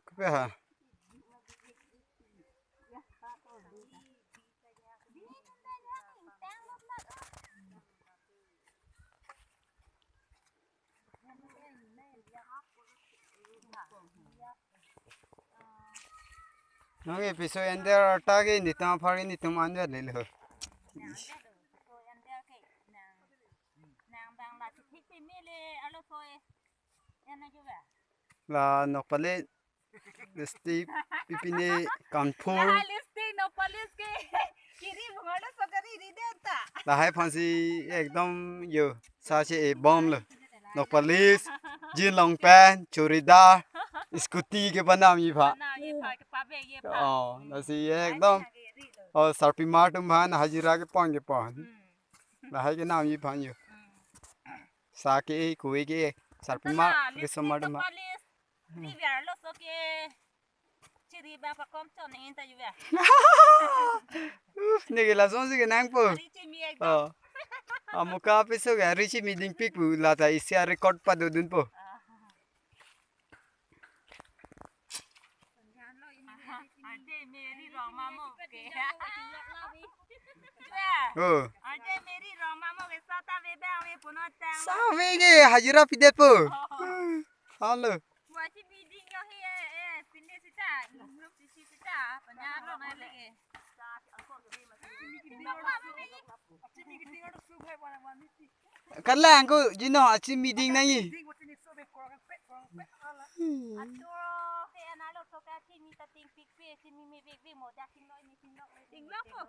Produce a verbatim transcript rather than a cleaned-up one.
Kape ha? Nang episode ender ta ke netum apar ke netum anvet lelo. Nang bang la chithik pe mele arloso e. Yan na juga. La Nokpale lipstick pipine Kanpur. Lahai lipstick Nokpale ke. Kiri bunga lo sokari ri deta. Lahai aphansi ekdom yo sa che e bom lo. Nokpale jeans long pant, churidar, scooty ke banam ipha. Banam ipha ke pabe ye pha. Oh, lasi ekdom. Oh, sarpimar atum aphan hajira kepon kepon. Hmm. Lahai kenam iphan yo. Hmm. Sa ke e, kue ke e, sarpimar, sana, risomar lipstick atum aphan. Polish. Ri ver lo so ke. Chiri ba pa kom chon in ta ju ver. Uf, ne ke lason si kenangpo. Richie mi ekdom. Oh. Amuka apiso ke Richie mi dingpik pu lata isi a-record padodunpo. Ah. Ante Mary Rongmamo ke. Oh. Ante Mary Rongmamo ke sa ta ve bang ve puno tang. Sa ve ke hajira pidetpo. Oh. Halo. Wa chi meeting yo hi eh, eh, pine sita, group si sita, panya lo na lagi. Kalang ko jino achi meeting nangji. Hmm. Ato ke ana lo so ka chi mi ta ting pik pe, chi mi mi pik pe mo da ting lo ni ting lo. Ting lo ko.